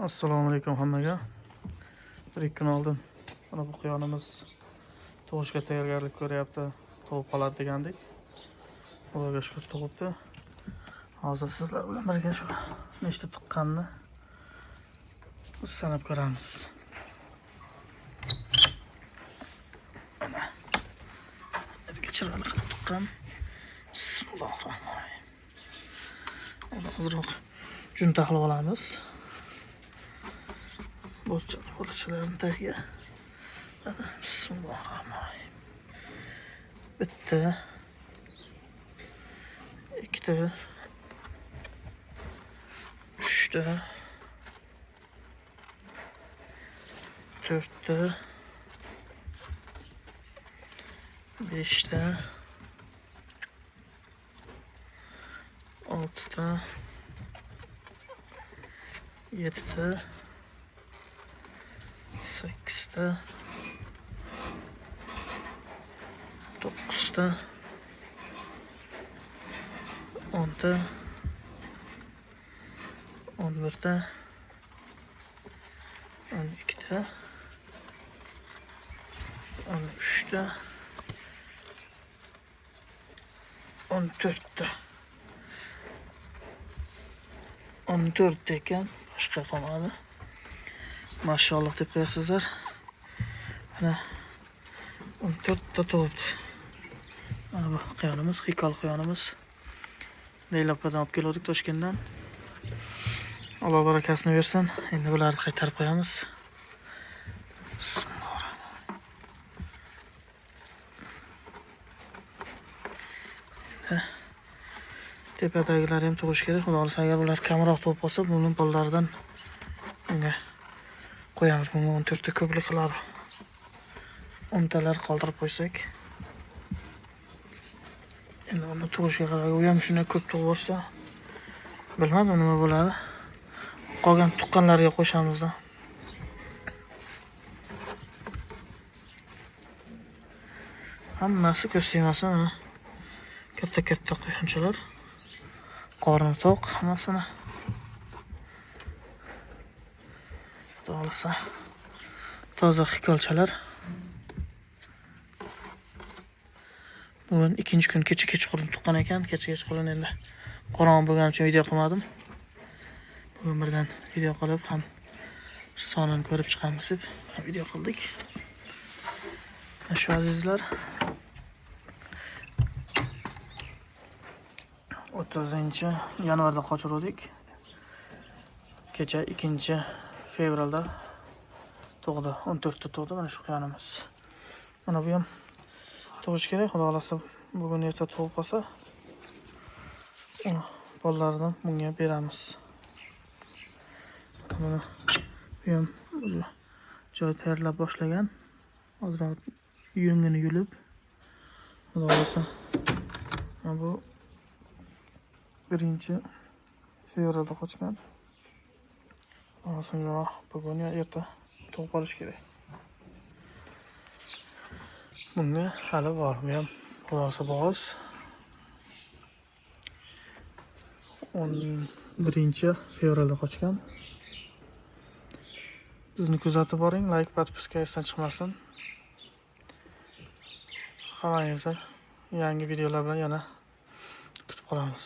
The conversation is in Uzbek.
Assalomu alaykum hammaga. Bir ikki kun oldin mana bu quyonimiz tug'ishga tayyorgarlik ko'ryapti, tug'ib qoladi degandik. Xudoga shukur tug'ibdi. Hozir sizlar bilan birga shu nechta tuqqanini sanab ko'ramiz. Mana chiroyli qilib tuqqan. Bismillahirrohmanirrohim. Ozroq junta qilib olamiz. Bolachalarni tagiga. Mana bismillahirrohmanirrohim. Bitta, ikkita, uchta, to'rtta, beshta, oltita, yettita, sakkizta, to'qqizta, o'nta, 11ta, 12ta, 13ta, 14ta. 14 ekan, boshqa qolmadi. Mashalloh deb qo'yasizlar. Mana 14 ta tug'ibdi. Mana bu quyonimiz, hikol quyonimiz. Leylapadan olib keldik Toshkentdan. Alloh barakasini bersin. Endi bularni qaytarib qo'yamiz. Bismillahirrohmanirrohim. Tepadagilar ham tug'ish kerak. Xudo xohlasa agar ular kamroq tug'ib qolsa, buni bolalaridan unga qo'yamiz. Buni 14 ta ko'plik qiladi. 10 talar qoldirib qo'ysak. Endi uni tug'ishiga qarab, u ham shunday ko'p tug'ib, bilmadim nima bo'ladi. Qolgan tuqqanlarga qo'shamiz-da. Hammasi ko'z tegmasin, mana katta-katta quyonchalar. Qorni to'q hammasini. Xudo xohlasa toza hikolchalar. Bugun ikkinchi kun, kecha kechqurun tuqqan ekan. Kecha kechqurun endi qorong'i bo'lgani uchun video qilmadim. Bugun birdan video qilib ham sonini ko'rib chiqamiz deb video qildik. Shu azizlar, 30 yanvarda qochiruvdik. Kecha 2 fevralda tug'di. 14 ta tug'di mana shu quyonimiz. Mana bu ham tug'ish kerak. Xudo xohlasa bugun erta tug'ib qolsa, uni bolalaridan bunga beramiz. Mana bu ham joy tayyorlab boshlagan. Ozroq yungini yulib, Xudo xohlasa mana bu 1 fevralda qochgan. So'ngra bugun yo erta tug'ib qolish kerak. Bunga hali bor. Bu ham Xudo xohlasa bo'g'oz. 11 fevralda qochgan. Bizni kuzatib boring, like, podpiska esdan chiqmasin. Hammangizga yangi videolar bilan yana kutib qolamiz.